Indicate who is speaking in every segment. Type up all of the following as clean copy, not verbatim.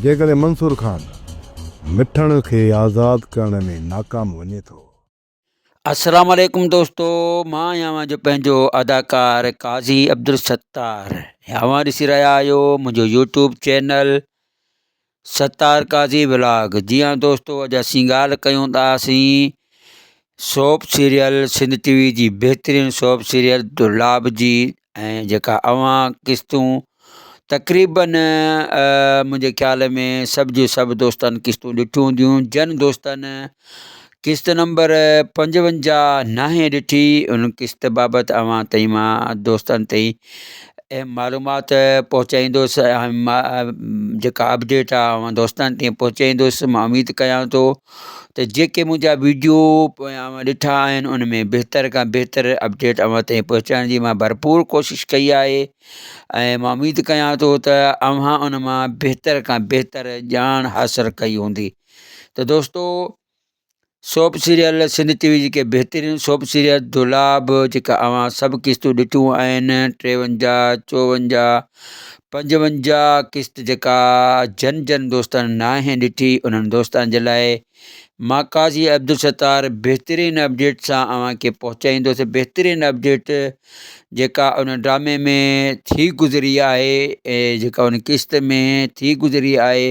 Speaker 1: جيڪڏهن منصور خان مٺڻ کي آزاد ڪرڻ ۾ ناڪام وڃي ٿو.
Speaker 2: السلام عليڪم دوستو مان آهيان اوهان جو پنهنجو اداڪار قاضي عبدالستار اوهان ڏسي رهيا آهيو منهنجو YouTube channel Sattar Qazi vlog جي ها دوستو اڄ اسين ڳالهه ڪيون ٿا اسين سوپ سيريل سنڌ ٽي وي جي بهترين سوپ سيريل دولاب جي ۽ جيڪا اوهان قسطون تقريبن منهنجي خيال ۾ سڀ جون سڀ دوستن قسطون ڏٺيون هونديون جن دوستن قسط نمبر 55 ناهي ڏٺي ان قسط بابت اوهان تائين مان دوستن تائين اهم معلومات پهچائيندس جيڪا اپڊيٽ آهي اوهان دوستن تائين پهچائيندس مان اميد ڪيان ٿو ته جيڪي منهنجا ويڊيو پويان اوهان ڏٺا آهن ان ۾ بهتر کان بهتر اپڊيٽ اوهان تائين پهچائڻ جي مان ڀرپور ڪوشش ڪئي آهي ۽ مان اميد ڪيان ٿو ته اوهان ان مان بهتر کان بهتر ڄاڻ حاصل ڪئي هوندي ته دوستو سوپ سيريل سنڌ ٽي وي جيڪي بهترين سوپ سيريل دولاب جيڪا اوهان سڀ قسطون ڏٺيون آهن 53، 54، 55 قسط جيڪا جن جن دوستن ناهي ڏٺي انهن دوستن جي لاء مان قاضي عبدالستار بهترين اپڊيٽ سان اوهان کي پهچائيندس بهترين اپڊيٽ جيڪا ان ڊرامي ۾ ٿي گذري آهي جيڪا ان قسط ۾ ٿي گذري آهي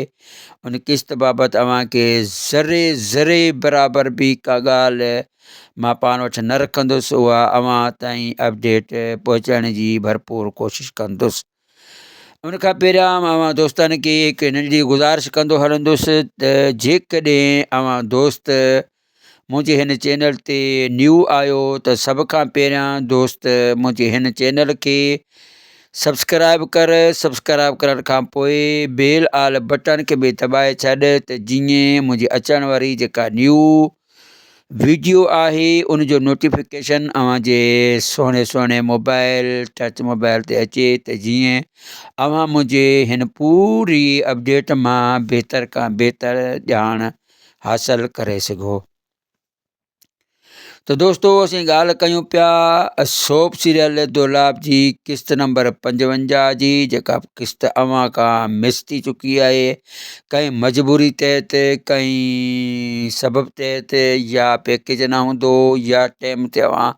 Speaker 2: ان قسط بابت اوهان کي ذري ذري برابر به ڪا ڳالهه مان پاڻ وٽ نه رکندس اها اوهان تائين اپڊيٽ پهچائڻ جي ڀرپور ڪوشش ڪندس. ان کان پهريان مان اوهان دوستن کي هڪ ننڍڙي گذارش ڪندو هلندس ته جيڪڏهن اوهان دوست منهنجي هن چينل تي نيو آهيو ته سڀ کان پهريان دوست منهنجي هن چينل کي سبسڪرائب ڪر سبسڪرائب ڪرڻ کان پوء بيل آل بٽڻ کي به دٻائي ڇڏ ته جيئن منهنجي اچڻ واري جيڪا نيو ويڊيو آهي ان جو نوٽيفڪيشن اوهان جي سهڻي سهڻي موبائل ٽچ موبائل تي اچي ته جيئن اوهان منهنجي هن پوري اپڊيٽ مان بهتر کان بهتر ڄاڻ حاصل ڪري سگهو. ته دوستو اسين ڳالهه ڪيون پيا سوپ سيريل دولاب جي قسط نمبر 55 جي جيڪا قسط اوهان کان مس ٿي چڪي آهي ڪنهن مجبوري تحت ڪنهن سبب تحت يا پيڪيج نه هوندو يا ٽيم تي اوهان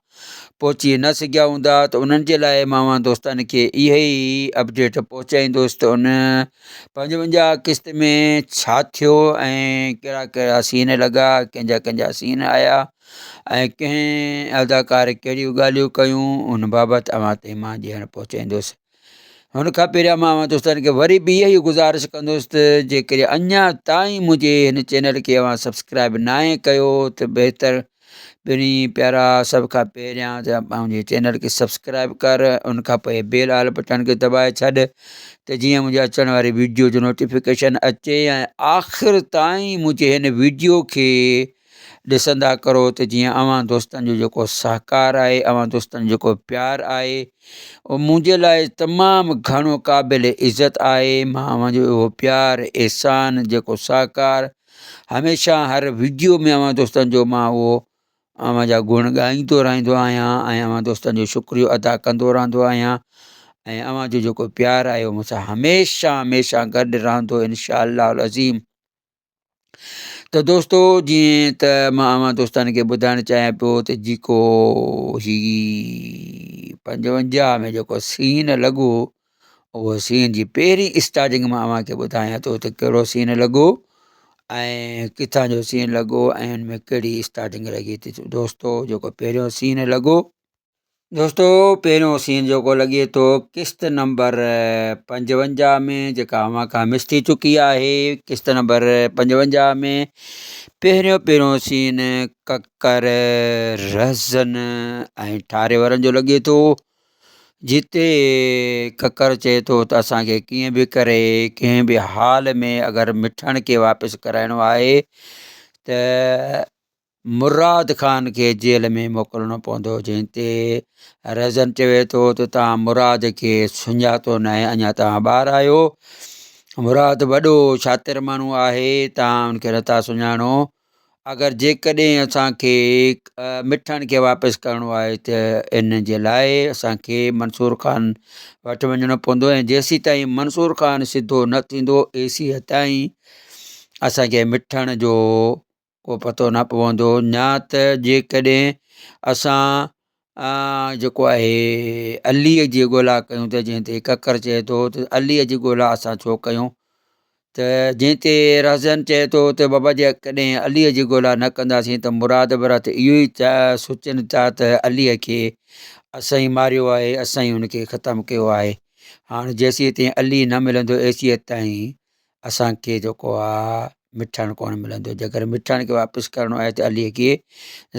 Speaker 2: پهچي نه سگهيا هوندا ته انهن جي لاء مان اوهان دوستن کي اها ئي اپڊيٽ پهچائيندس ته ان 55 قسط ۾ ڇا ٿيو ۽ ڪهڙا ڪهڙا سين لڳا ڪنهن جا ڪنهن جا سين آيا ۽ ڪنهن اداڪار ڪهڙيون ڳالهيون ڪيون ان بابت اوهان تائين مان ڄاڻ پهچائيندس هن کان پهريان مان اوهان دوستن کي وري به اها ئي گذارش ڪندس ته جيڪڏهن اڃا تائين منهنجي هن چينل کي اوهان سبسڪرائب ناهي ڪيو ته بهتر پهرين پيارا سڀ کان پهريان ته منهنجي چينل کي سبسڪرائب ڪر ان کان پوء بيل آل بٽڻ کي دٻائي ڇڏ ته جيئن منهنجي اچڻ واري ويڊيو جو نوٽيفڪيشن اچي ۽ آخر تائين منهنجي هن ويڊيو کي ڏسندا ڪرو ته جيئن اوهان دوستن جو جيڪو سهڪار آهي اوهان دوستن جو جيڪو پيار آهي اهو منهنجي لاء تمام گهڻو قابل عزت آهي مان اوهان جو اهو پيار احسان جيڪو سهڪار هميشه هر ويڊيو ۾ اوهان دوستن جو مان اهو اوهان جا گڻ ڳائيندو رهندو آهيان ۽ اوهان دوستن جو شڪريو ادا ڪندو رهندو آهيان ۽ اوهان جو جيڪو پيار آهي اهو مون سان هميشه هميشه گڏ رهندو انشاء الله العظيم ته دوستو جيئن ته مان اوهان دوستن کي ٻڌائڻ چاهيان پيو ته جيڪو هي 55 ۾ جيڪو سين لڳو اهو سين جي پهرين اسٽارٽنگ مان اوهان کي ٻڌايان ٿو ته ڪهڙو سين لڳو ۽ ڪٿان جو سين لڳو ۽ ان ۾ ڪهڙي اسٽارٽنگ لڳي ٿي دوستو جيڪو پهريون سين لڳو دوستو پهريون سين جيڪو لڳي ٿو قسط نمبر 55 ۾ جيڪا اوهان کان مس ٿي چڪي آهي قسط نمبر 55 ۾ پهريون پهريون سين ڪڪر رهزن ۽ ٺاري وارن جو لڳي ٿو جتي ڪڪر چئي ٿو ته اسان کي ڪيئن به ڪري ڪنهن به حال ۾ اگر مٺڻ کي واپس ڪرائڻو آهي ته مراد خان کي جيل ۾ موڪلڻو پوندو جنهن تي رهزن چوي ٿو ته توهان مراد کي سڃاتو ناهي اڃا توهان ٻار آهيو مراد وڏو شاطر ماڻهو آهي توهان ان کي نٿا سڃاڻو. اگر جيڪڏهن اسان کي مٺڻ کي واپس ڪرڻو آهي ته ان جي لاء اسان کي منصور خان وٽ وڃڻو پوندو ۽ جيسين تائين منصور خان سڌو نه ٿيندو ايسين تائين اسان کي مٺڻ جو ڪو پتو نه پوندو. يا ته جيڪڏهن اسان جيڪو آهي عليء جي ڳولا ڪيون ته جنهن تي ڪڪر چئي ٿو ته عليء جي ڳولا اسان ڇو ڪيون ته جنهن تي رهزن چئي ٿو ته بابا جي ڪڏهن عليء جي ڳولا نه ڪنداسين ته مراد برات اهو ئي سوچن ٿا ته عليء کي اسان ئي ماريو آهي اسان ئي ان کي ختم ڪيو آهي هاڻ جيسين تائين علي نه ملندو ايسين تائين اسان کي جيڪو آ مٺڻ ڪونه ملندو جيڪر مٺڻ کي واپس ڪرڻو آهي ته علي کي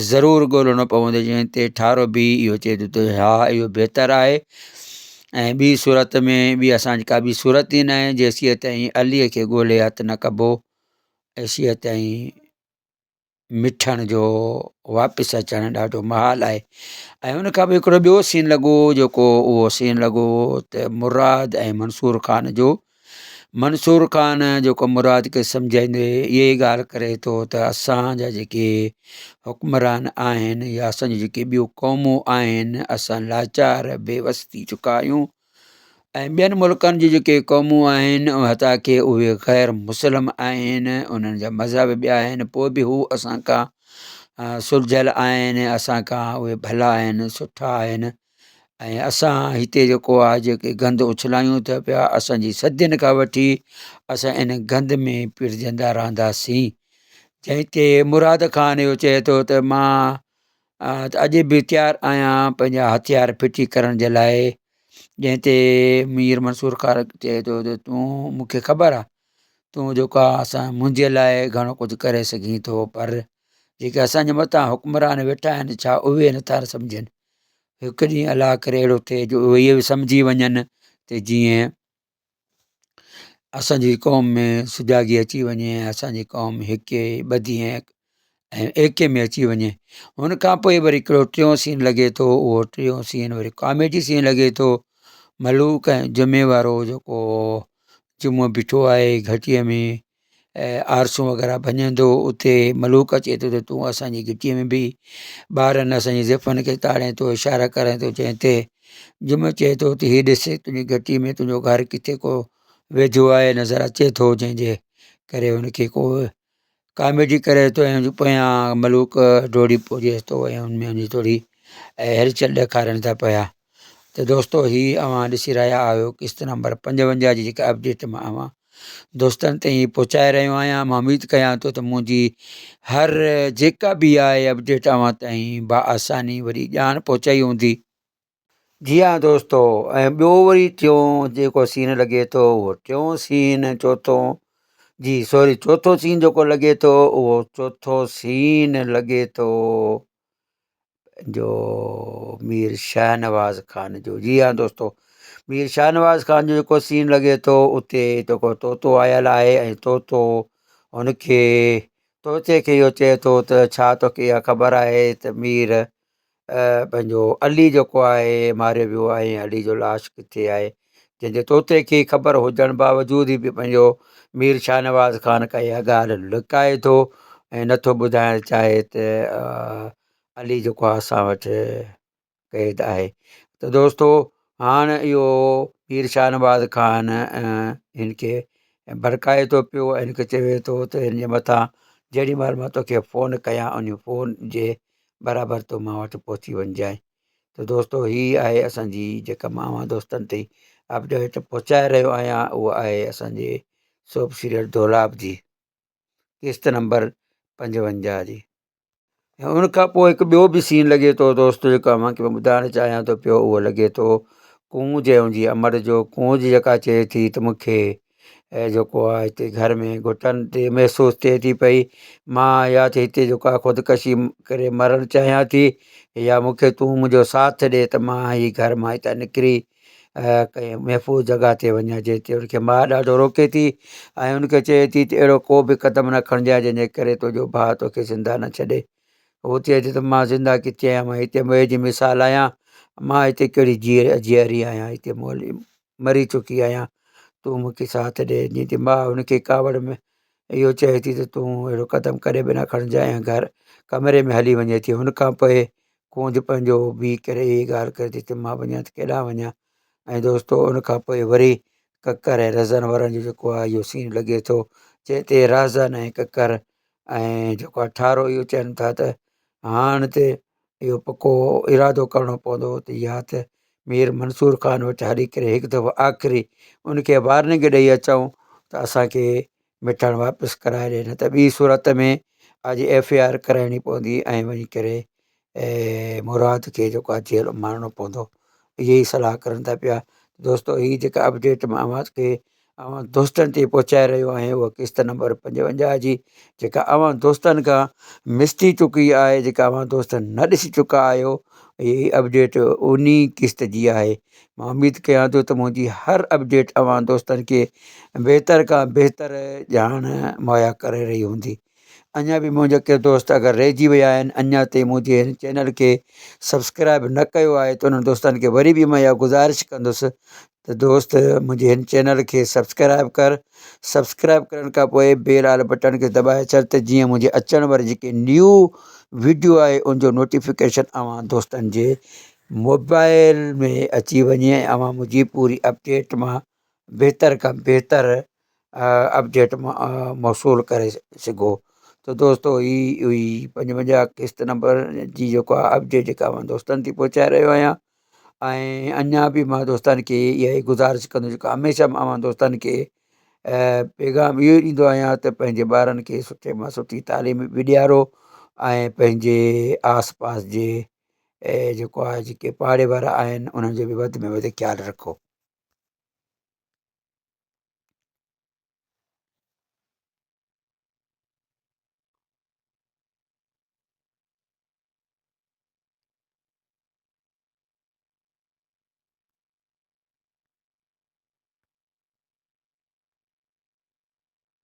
Speaker 2: ضرور ڳولڻو پوندو جنهن تي ٺارو به اهو چئي ٿو ته ها اهو بهتر آهي ۽ ٻي صورت ۾ ٻي اسان جي ڪا ٻي صورت ئي ناهي جيسين تائين علي کي ڳولي هٿ نه ڪبو ايسين تائين مٺڻ جو واپس اچڻ ڏاڍو محال آهي ۽ ان کان پوء هڪڙو ٻيو سين لڳو جيڪو اهو سين لڳو ته مراد ۽ منصور خان جو منصور خان جيڪو مراد کي سمجهائيندي اها ئي ڳالهه ڪري ٿو ته اسانجا جيڪي حڪمران آهن يا اسانجون جيڪي ٻيون قومون آهن اسان لاچار بيوس ٿي چڪا آهيون ۽ ٻين ملڪن جون جيڪي قومون آهن حتيٰ ڪه اهي غير مسلم آهن انهن جا مذهب ٻيا آهن پوء به هو اسان کان سلجهيل آهن اسان کان اهي ڀلا آهن سٺا آهن ۽ اسان هتي جيڪو آهي جيڪي گند اڇلايون ٿا پيا اسانجي صدين کان وٺي اسان ان گند ۾ پيڙجندا رهنداسين جنهن تي مراد خان اهو چئي ٿو ته مان اڄ به تيار آهيان پنهنجا هٿيار ڦٽي ڪرڻ جي لاء جنهن تي مير منصور خان چئي ٿو ته تون مونکي خبر آهي تون جيڪو آهي اسان منهنجي لاء گهڻو ڪجهه ڪري سگهين ٿو پر جيڪي اسانجي مٿان حڪمران ويٺا آهن ڇا اهي نٿا سمجهن هڪ ڏينهن الله ڪري اهڙو ٿئي جو اهي به سمجهي وڃن ته جيئن اسانجي قوم ۾ سجاڳي اچي وڃي ۽ اسانجي قوم هڪ ٻڌي ۽ ايڪي ۾ اچي وڃي. ان کان پوء وري هڪڙو ٽيون سين لڳي ٿو اهو ٽيون سين وري ڪاميڊي سين لڳي ٿو ملوڪ ۽ جمعي وارو جيڪو جمعو بيٺو آهي گهٽيء ۾ ۽ آرسون وغيره ڀڃندو اتي ملوڪ اچي ٿو ته تون اسان جي گهٽيء ۾ بيهه ٻارن اسان جي زائفن کي تاڙين ٿو اشارا ڪرين ٿو جنهن تي جمعو چئي ٿو ته هي ڏس تنهنجي گهٽي ۾ تنهنجو گهر ڪٿي ڪو ويجهو آهي نظر اچي ٿو جنهن جي ڪري هن کي ڪو ڪاميڊي ڪري ٿو ۽ ان جي پويان ملوڪ ڊوڙي پڄي ٿو ۽ ان ۾ ان جي ٿوري هلچل ڏيکارين ٿا پيا ته دوستو هي اوهان ڏسي رهيا آهيو قسط نمبر 55 جي جيڪا اپڊيٽ مان اوهان دوستن تائين پهچائي رهيو آهيان مان اميد ڪيان ٿو ته منهنجي هر جيڪا به آهي اپڊيٽ اوهان تائين بآساني وڏي ڄاڻ پهچائي هوندي. جي ها دوستو ۽ ٻيو وري ٽيون جيڪو سين لڳي ٿو اهو ٽيون سين چوٿون جي سوري چوٿون سين جيڪو لڳي ٿو اهو چوٿون سين لڳي ٿو جو مير شاهنواز خان جو جي ها دوستو مير شاهنواز خان جو جيڪو سين لڳي ٿو اتي جيڪو طوطو آيل آهي ۽ طوطو هن کي طوطي کي اهو چئي ٿو ته ڇا توکي اها خبر آهي ته مير پنهنجو علي جيڪو آهي ماريو ويو آهي ۽ علي جو لاش ڪٿي آهي جنهن جي طوطي کي خبر هجڻ باوجود به پنهنجو مير شاهنواز خان کان اها ڳالهه لڪائي ٿو ۽ نٿو ٻڌائڻ چاهي ته علي جيڪو آهي اسان وٽ قيد آهي ته دوستو هاڻ اهو مير شاهنواز خان هن کي ڀڙڪائي ٿو پيو ۽ هن کي چوي ٿو ته هن جي مٿان جيڏي مهل مان توکي فون ڪيان ان فون جي برابر تون مان وٽ پهچي وڃجانء ته دوستو هي آهي اسانجي جيڪا مان اوهان دوستن تائين اپڊيٽ پهچائي رهيو آهيان اهو آهي اسانجي سوپ سيريل دولاب جي قسط نمبر 55 جي ۽ ان کان پوء هڪ ٻيو به سين لڳي ٿو دوست جيڪو اوهان کي ٻڌائڻ چاهيان ٿو پيو اهو لڳي ٿو ڪونج ۽ ان جي امڙ جو ڪونج جيڪا چئي ٿي ته مون کي جيڪو آهي هتي گهر ۾ گهٽن تي محسوس ٿئي ٿي پئي مان يا ته هتي جيڪو آهي خودڪشي ڪري مرڻ چاهيان ٿي يا مون کي تون منهنجو ساٿ ڏي ته مان هي گهر مان هتان نڪري ڪنهن محفوظ جڳهه تي وڃان جتي ان کي ماء ڏاڍو روڪي ٿي ۽ ان کي چئي ٿي ته اهڙو ڪو به قدم نه کڻجانء جنهن جي ڪري تنهنجو ڀاء توکي زنده نه ڇڏي. هو چئي ٿي ته مان زنده ڪٿي آهيان مان هتي مئي جي مثال آهيان مان هتي ڪهڙي جيئري آهيان هتي مري چڪي آهيان تون مون کي ساٿ ڏي جنهن تي ماء هن کي ڪاوڙ ۾ اهو چئي ٿي ته تون اهڙو قدم ڪڏهن به نه کڻجانء ۽ گهر ڪمري ۾ هلي وڃي ٿي هن کان پوء ڪونج پنهنجو بيهي ڪري اها ڳالهه ڪري ٿي ته مان وڃان ته ڪيڏانهن وڃان ۽ دوستو ان کان پوء وري ڪڪر ۽ رهزن وارن جو جيڪو آهي اهو سين لڳي ٿو جنهن تي رهزن ۽ ڪڪر ۽ جيڪو آهي ٺارو اهو چون ٿا ته هاڻ ته اهو پڪو ارادو ڪرڻو پوندو ته يا ته مير منصور خان وٽ هلي ڪري هڪ دفعو آخري ان کي وارننگ ڏئي اچون ته اسانکي مٺڻ واپس ڪرائي ڏي نه ته ٻي صورت ۾ اڄ ايف I R ڪرائڻي پوندي ۽ وڃي ڪري مراد کي جيڪو آهي جيل اماڻڻو پوندو اهي ئي صلاح ڪرن ٿا پيا دوستو هي جيڪا اپڊيٽ مان اوهان کي اوهان دوستن تي پهچائي رهيو آهيان اها قسط نمبر 55 جي جيڪا اوهان دوستن کان مس ٿي چڪي آهي جيڪا اوهان دوست نه ڏسي چڪا آهيو هي اپڊيٽ انهي قسط جي آهي مان اميد ڪيان ٿو ته منهنجي هر اپڊيٽ اوهان دوستن کي بهتر کان بهتر ڄاڻ مهيا ڪري رهي هوندي اڃا به منهنجا ڪي دوست اگر رهجي ويا آهن اڃا تائين منهنجي هن چينل کي سبسڪرائب نه ڪيو آهي ته انهن دوستن کي وري به مان اها گذارش ڪندس ته دوست منهنجي هن چينل کي سبسڪرائب ڪر سبسڪرائب ڪرڻ کان پوء بيل آل بٽڻ کي دٻائي ڇڏ ته جيئن منهنجي اچڻ واري جيڪي نيو ويڊيو آهي ان جو نوٽيفڪيشن اوهان دوستن جي موبائل ۾ اچي وڃي ۽ اوهان منهنجي پوري اپڊيٽ مان بهتر کان بهتر اپڊيٽ موصول ڪري سگهو ته دوستو هي هئي 55 قسط نمبر جي جيڪو آهي اپڊيٽ جيڪا مان دوستن تائين پهچائي رهيو آهيان ۽ اڃا به مان دوستن کي اها ئي گذارش ڪندس جيڪا هميشه مان اوهان دوستن کي پيغام اهو ئي ڏيندو آهيان ته پنهنجي ٻارن کي سٺي مان سٺي تعليم به ڏيارو ۽ پنهنجي آس پاس جي جيڪو آهي جيڪي پاڙي وارا آهن انهن جو به وڌ ۾ وڌ خيال رکو.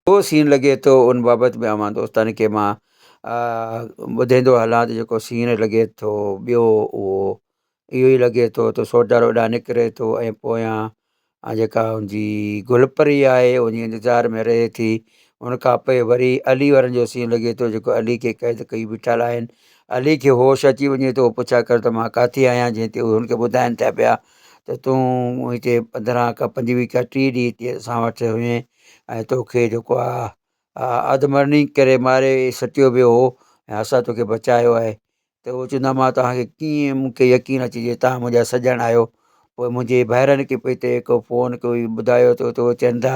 Speaker 2: اهو سين لڳي ٿو ان بابت به اوهان دوستن کي مان ٻڌائيندو هلان ته جيڪو سين لڳي ٿو ٻيو اهو اهو ئي لڳي ٿو ته سوڍر اوڏانهن نڪري ٿو ۽ پويان جيڪا ان جي گل پري آهي ان جي انتظار ۾ رهي ٿي ان کان پوء وري علي وارن جو سين لڳي ٿو جيڪو علي کي قيد ڪئي بيٺل آهن علي کي هوش اچي وڃي ٿو پڇا ڪر ته مان ڪاٿي آهيان جنهن تي اهي هن کي ٻڌائين ٿا پيا ته تون هتي 15 کان 25 کان 30 ڏينهن هتي اسان وٽ هئين ۽ توکي جيڪو آهي اڌ مرڻي ڪري ماري سٽيو ويو هو ۽ اسان توکي بچايو آهي ته هو چوندا مان توهان کي ڪيئن مون کي يقين اچي جي توهان منهنجا سڄڻ آهيو پوء منهنجي ڀائرن کي پوء هتي هڪ فون ڪيو ٻڌايو ته اتي هو چون ٿا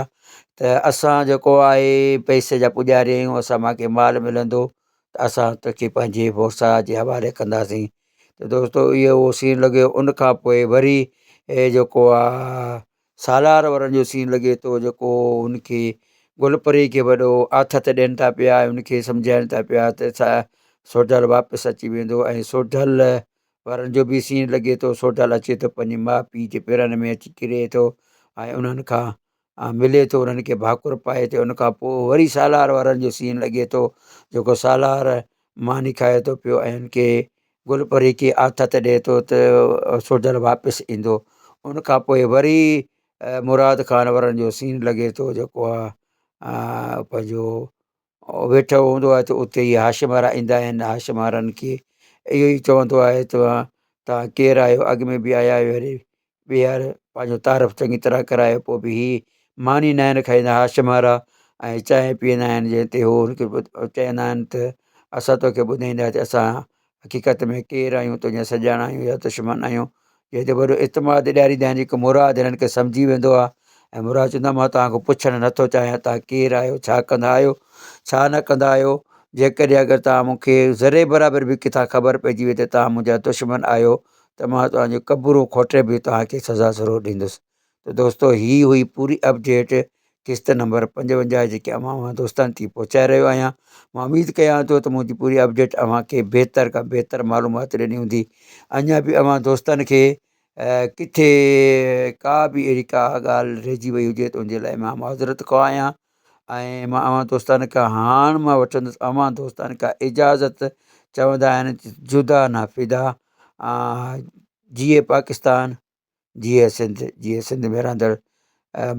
Speaker 2: ته اسان جيڪو آهي پئسي جا پڄاري آهيون اسان مان کي مال ملندو ته اسان توکي پنهنجي ڀروسا جي حوالي ڪنداسين ته دوستو اهو اهو سين لڳيو ان کان پوء وري جيڪو آهي سالار وارن جو سين لڳي ٿو جيڪو ان کي گل پري کي وڏو آٿت ڏين ٿا پيا ۽ ان کي سمجهائين ٿا پيا ته سوڍل واپس اچي ويندو ۽ سوڍل وارن جو به سين لڳي ٿو سوڍل اچي ٿو پنهنجي ماء پيء جي پيرن ۾ اچي ڪري ٿو ۽ انهن کان ملي ٿو انهن کي ڀاڪر پائي ٿو ان کان پوء وري سالار وارن جو سين لڳي ٿو جيڪو سالار ماني کائي ٿو پيو ۽ ان کي گل پري کي آٿت ڏئي ٿو ته سوڍل واپس ايندو. ان کان پوء وري مراد خان وارن جو سين لڳي ٿو جيڪو آ پنهنجو ويٺو هوندو آهي ته اتي ئي هاشم وارا ايندا آهن هاشم وارن کي اهو ئي چوندو آهي ته توهان ڪير آهيو اڳ ۾ به آيا آهيو وري ٻيهر پنهنجو تعارف چڱي طرح ڪرايو پوء به هي ماني ناهن کائيندا هاشم وارا ۽ چانهه پيئندا آهن جنهن تي هو هن کي چوندا آهن ته اسان توکي ٻڌائينداسين اسان حقيقت ۾ ڪير آهيون تنهنجا سڄڻ آهيون يا دشمن آهيون جنهن تي وڏو اعتماد ڏياريندا آهن جيڪو مراد هنن کي سمجهي ويندو آهي ۽ مراد چوندو آهي مان توهان کان پڇڻ نٿو چاهيان توهان ڪير آهيو ڇا ڪندا آهيو ڇا نه ڪندا آهيو جيڪڏهن اگر توهان مون کي ذري برابر به ڪٿان خبر پئجي وئي ته توهان منهنجا دشمن آهيو ته مان توهان جون قبرون کوٽي به توهان کي سزا ضرور ڏيندس ته دوستو هي هئي پوري اپڊيٽ قسط نمبر 55 جيڪي اوهان اوهان دوستن تائين پهچائي رهيو آهيان مان اميد ڪيان ٿو ته منهنجي پوري اپڊيٽ اوهان کي بهتر کان بهتر معلومات ڏني هوندي اڃا به اوهان دوستن کي ڪٿي ڪا به اهڙي ڪا ڳالهه رهجي وئي هجي ته ان جي لاء مان معذرت خواهه آهيان ۽ مان اوهان دوستن کان هاڻ مان وٺندس اوهان دوستن کان اجازت چوندا آهن جدا نه فدا جيئي پاڪستان جيئي سنڌ جيئي سنڌ ۾ رهندڙ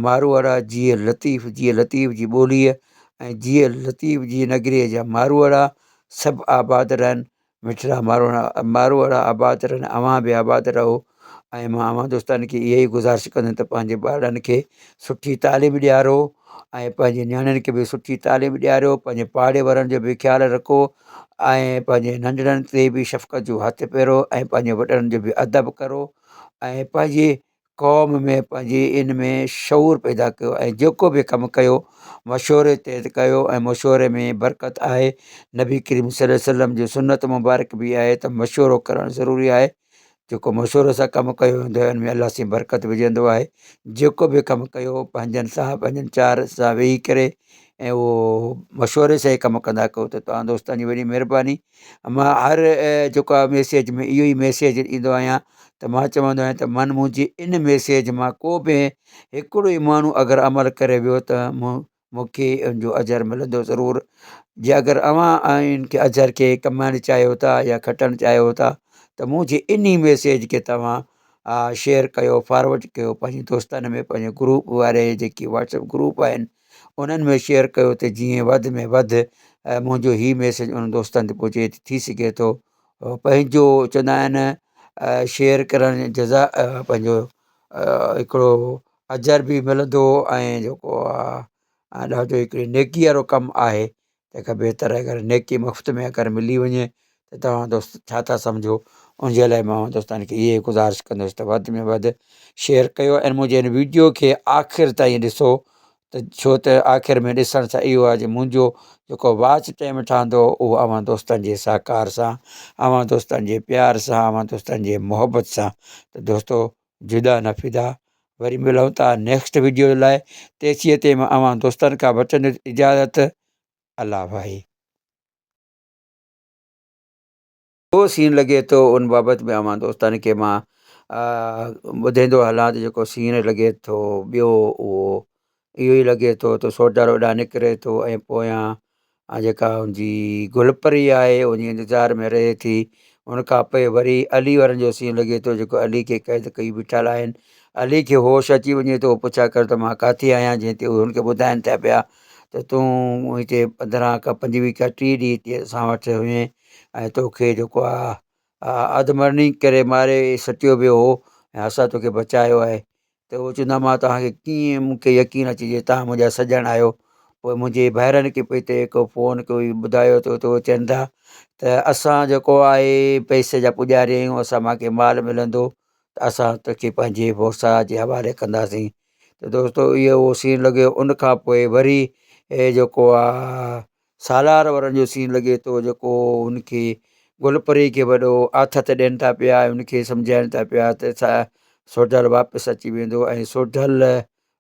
Speaker 2: ماروئڙا جيئي لطيف جيئي لطيف جي ٻوليء ۽ جيئي لطيف جي نگريء جا ماروئڙا سڀ آباد رهن. مٺڙا ماروئڙا آباد رهن، اوهان به آباد رهو ۽ مان اوهان دوستن کي اها ئي گذارش ڪندس ته پنهنجي ٻارڙن کي سٺي تعليم ڏيارو ۽ پنهنجي نياڻين کي به سٺي تعليم ڏياريو، پنهنجي پاڙي وارن جو به خيال رکو ۽ پنهنجي ننڍڙن تي به شفقت جو هٿ ڦيرو ۽ پنهنجي وڏڙن جو به ادب ڪرو ۽ پنهنجي قوم ۾ پنهنجي ان ۾ شعور پيدا ڪيو ۽ جيڪو به ڪم ڪيو مشوري تحت ڪيو ۽ مشوري ۾ برڪت آهي. نبي ڪريم صلي الله عليه وسلم جي سنت مبارڪ به آهي ته مشورو ڪرڻ ضروري آهي. جيڪو مشوري سان ڪم ڪيو ويندو آهي ان ۾ الله سائين برڪت وجهندو آهي. جيڪو به ڪم ڪيو پنهنجن سان پنهنجن چار سان ويهي ڪري ۽ اهو مشوري سان ئي ڪم ڪندا ڪيو ته توهان دوستن جي وڏي مهرباني. مان هر جيڪو آهي ميسيج ۾ اهو ئي ميسيج ڏيندو آهيان ته مان چوندو آهيان ته من منهنجي ان ميسيج مان ڪو به هڪڙو ئي ماڻهو اگر عمل ڪري ويو ته مون کي ان جو اجر ملندو ضرور. جي اگر اوهان ان کي اجر کي ڪمائڻ چاهيو ٿا يا کٽڻ چاهيو ٿا ته منهنجي انهي ميسيج کي توهان شيئر ڪيو فارورڊ ڪيو پنهنجي دوستن ۾ پنهنجي گروپ واري جيڪي واٽس ايپ گروپ آهن انهن ۾ شيئر ڪيو ته جيئن وڌ ۾ وڌ منهنجو هي ميسيج انهن دوستن تي پهچي ته ٿي سگهي ٿو پنهنجو چوندا آهن شيئر ڪرڻ جزا پنهنجو هڪڙو اجر به ملندو ۽ جيڪو آهي ڏاڍو هڪڙي نيڪي وارو ڪم آهي تنهن کان بهتر آهي اگر نيڪي مفت ۾ اگر ملي وڃي ته توهان دوست ڇا ٿا سمجهو ان جي لاء مان دوستن کي اهي گذارش ڪندس ته وڌ ۾ وڌ شيئر ڪيو ۽ منهنجي هن ويڊيو کي آخر تائين ڏسو ته ڇو ته آخر ۾ ڏسڻ سان اهو آهي جو منهنجو جيڪو واچ ٽائيم ٺهندو اهو اوهان دوستن جي سهڪار سان اوهان دوستن جي پيار سان اوهان دوستن جي محبت سان ته دوستو جدا نه فدا وري ملون ٿا نيڪسٽ ويڊيو لاء تيسين تائين مان اوهان دوستن کان وٺندس اجازت الله ڀائي. ٻيو سين لڳي ٿو ان بابت به اوهان دوستن کي مان ٻڌائيندو هلان ته جيڪو سين لڳي ٿو ٻيو اهو اهو ئي لڳي ٿو ته سوڍر اوڏانهن نڪري ٿو ۽ پويان جيڪا ان جي گل پري آهي ان جي انتظار ۾ رهي ٿي. ان کان پوء وري علي وارن جو سين لڳي ٿو جيڪو علي کي قيد ڪئي بيٺل آهن. علي کي هوش اچي وڃي ٿو هو پڇا ڪري ٿو مان ڪاٿي آهيان جنهن تي اهي هن کي ٻڌائين ٿا پيا ته تون هتي 15 کان 25 کان 30 ڏينهن هتي اسان وٽ هئين ۽ توکي جيڪو آهي اڌ مرڻي ڪري ماري سٽيو ويو هو ۽ اسان توکي بچايو آهي ته هو چوندا مان توهان کي ڪيئن مون کي يقين اچي جي توهان منهنجا سڄڻ آهيو. پوء منهنجي ڀائرن کي پوء هتي هڪ فون ڪيو ٻڌايو ته اتي هو چون ٿا ته اسان جيڪو آهي پئسي جا پڄاري آهيون اسان مان کي مال ملندو ته اسان توکي پنهنجي ڀوسا جي حوالي ڪنداسين ته دوستو اهو اهو سين لڳيو ان کان پوء وري جيڪو آهي سالار وارن جو سين لڳي ٿو جيڪو هن کي گل پري کي وڏو آٿت ڏين ٿا پيا ۽ هن کي سمجهائين ٿا پيا ته سوڍل واپس اچي ويندو ۽ سوڍل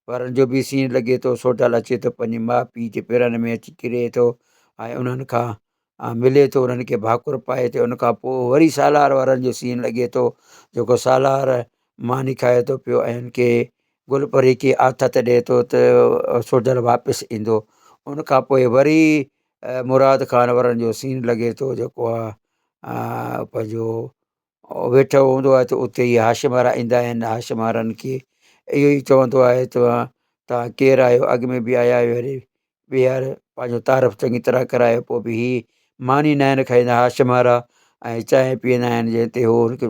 Speaker 2: وارن جو به سين لڳي ٿو. سوڍل اچي ٿو پنهنجي ماء پيء جي پيرن ۾ اچي ڪري ٿو ۽ انهن کان ملي ٿو انهن کي ڀاڪر پائي ٿو. ان کان پوء وري سالار وارن جو سين لڳي ٿو جيڪو سالار ماني کائي ٿو پيو ۽ هن کي گل پري کي آٿت ڏئي ٿو ته سوڍل واپس ايندو. ان کان پوء وري مراد خان وارن جو سين لڳي ٿو جيڪو آ پنهنجو ويٺو هوندو آهي ته اتي ئي هاشم وارا ايندا آهن. هاشم وارن کي اهو ئي چوندو آهي ته توهان ڪير آهيو اڳ ۾ به آيا آهيو وري ٻيهر پنهنجو تعارف چڱي طرح ڪرايو پوء به هي ماني ناهن کائيندا هاشم وارا ۽ چانهه پيئندا آهن جنهن تي هو هن کي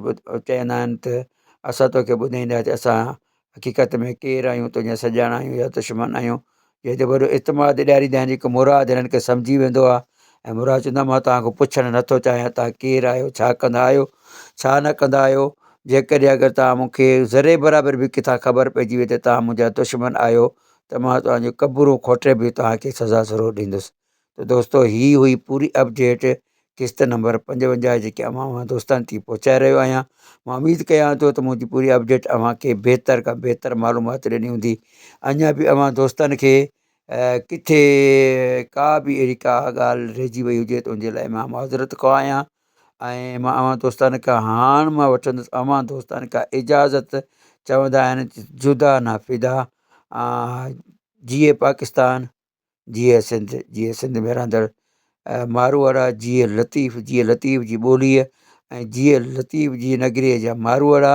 Speaker 2: چوندا آهن ته اسان توکي ٻڌائينداسين اسان حقيقت ۾ ڪير آهيون تنهنجا سڄڻ آهيون يا دشمن آهيون جنهن تي وڏو اعتماد ڏياريندا آهن جيڪو مراد هنن کي سمجهي ويندو آهي ۽ مراد چوندو آهي مان توهان کان پڇڻ نٿو چاهيان توهان ڪير آهيو ڇا ڪندا آهيو ڇا نه ڪندا آهيو جيڪڏهن اگر توهان مون کي ذري برابر به ڪٿان خبر پئجي وئي ته توهان منهنجا دشمن آهيو ته مان توهان جون قبرون کوٽي به توهان کي سزا ضرور ڏيندس ته دوستو هي هئي پوري اپڊيٽ قسط نمبر 55 جيڪي اوهان اوهان دوستن تي پهچائي رهيو آهيان مان اميد ڪيان ٿو ته منهنجي پوري اپڊيٽ اوهان کي بهتر کان بهتر معلومات ڏني هوندي اڃا به اوهان دوستن کي ڪٿي ڪا به اهڙي ڪا ڳالهه رهجي وئي هجي ته ان جي لاء مان معذرت خواهه آهيان ۽ مان اوهان دوستن کان هاڻ مان وٺندس اوهان دوستن کان اجازت چوندا آهن جدا نه فدا جيئي پاڪستان جيئي سنڌ جيئي سنڌ ۾ رهندڙ ماروئڙا جيئي لطيف جيئي لطيف جي ٻوليء ۽ جيئي لطيف جي نگريء جا ماروئڙا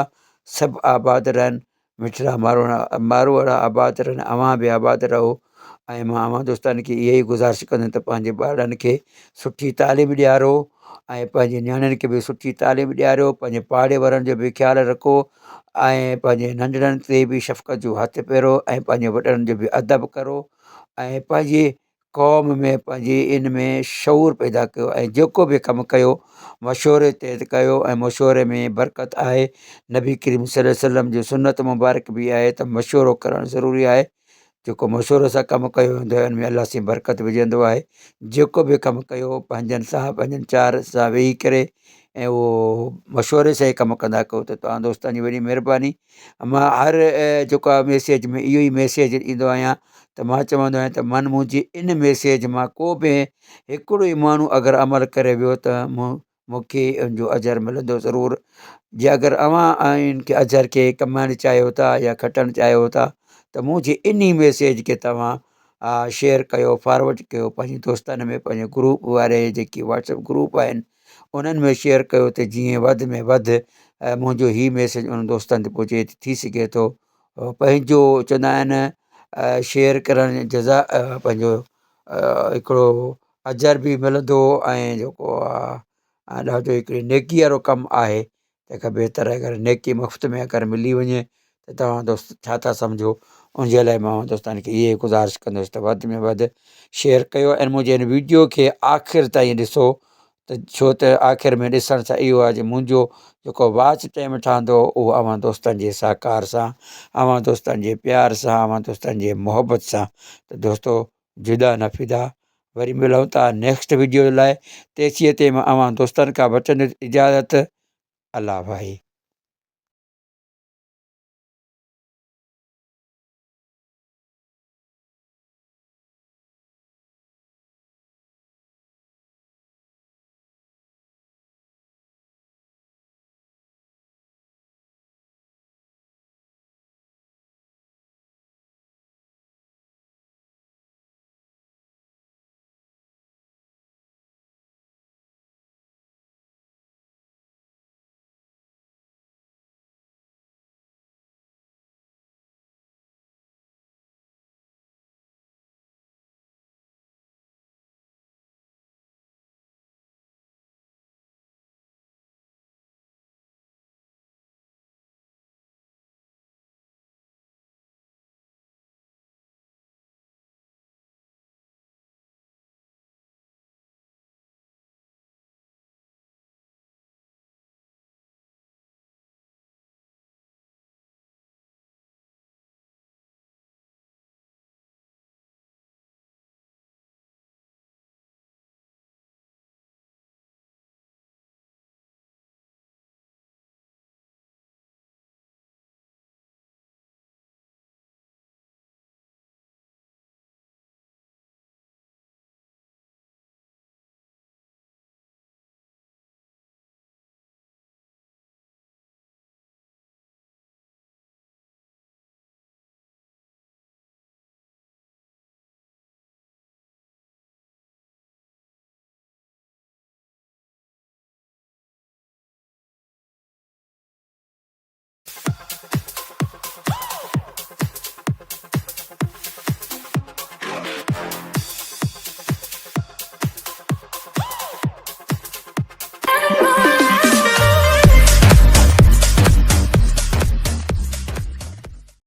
Speaker 2: سڀ آباد رهن. مٺڙا ماروئڙا ماروئڙا آباد رهن اوهان به آباد رهو ۽ مان اوهان دوستن کي اها ئي گذارش ڪندس ته پنهنجي ٻارڙن کي سٺي تعليم ڏيارو ۽ پنهنجي نياڻين کي به سٺي تعليم ڏياريو پنهنجي پاڙي وارن جو به خيال رکو ۽ پنهنجي ننڍڙن تي به شفقت جو هٿ ڦيرو ۽ پنهنجي وڏڙن جو به ادب ڪرو ۽ پنهنجي قوم ۾ پنهنجي ان ۾ شعور پيدا ڪيو ۽ جيڪو به ڪم ڪيو مشوري تحت ڪيو ۽ مشوري ۾ برڪت آهي نبي ڪريم صلي الله عليه وسلم جي سنت مبارڪ به آهي ته مشورو ڪرڻ ضروري آهي جيڪو مشوري سان ڪم ڪيو ويندو آهي ان ۾ الله سائين برڪت وجهندو آهي جيڪو به ڪم ڪيو پنهنجن سان پنهنجن چار سان ويهي ڪري ۽ اهو مشوري سان ئي ڪم ڪندا ڪيو ته توهان دوستن جي وڏي مهرباني مان هر جيڪو آهي ميسيج ۾ اهو ئي ميسيج ڏيندو آهيان ته مان چوندو آهيان ته من منهنجي ان ميسيج مان ڪو به هڪڙو ئي ماڻهو اگر عمل ڪري ويو ته مون مون کي ان جو اجر ملندو ضرور جي اگر اوهان ان کي اجر کي ڪمائڻ چاهيو ٿا يا کٽڻ چاهيو ٿا ته منهنجي انهي ميسيج کي توهان شيئر ڪيو فارورڊ ڪيو پنهنجي دوستن ۾ پنهنجي گروپ واري جيڪي واٽس ايپ گروپ آهن انهن ۾ شيئر ڪيو ته جيئن وڌ ۾ وڌ منهنجو هي ميسيج انهن دوستن تي پهچي ٿي سگهي ٿو پنهنجو چوندا آهن شيئر ڪرڻ جزا پنهنجو هڪڙو اجر به ملندو ۽ جيڪو آهي ڏاڍو هڪڙي نيڪي وارو ڪم آهي تنهن کان بهتر آهي اگر نيڪي مفت ۾ اگر ملي وڃي ته توهان دوست ڇا ٿا سمجهو ان جي لاء مان دوستن کي اهي گذارش ڪندس ته وڌ ۾ وڌ شيئر ڪيو ۽ منهنجي هن ويڊيو کي آخر تائين ڏسو ته ڇو ته آخر ۾ ڏسڻ سان اهو آهي جو منهنجو جيڪو واچ ٽائيم ٺهندو اهو اوهان دوستن جي سهڪار سان اوهان دوستن جي پيار سان اوهان دوستن جي محبت سان ته دوستو جدا نه فدا وري ملون ٿا نيڪسٽ ويڊيو لاء تيسين تائين مان اوهان دوستن کان وٺندس اجازت الله ڀائي.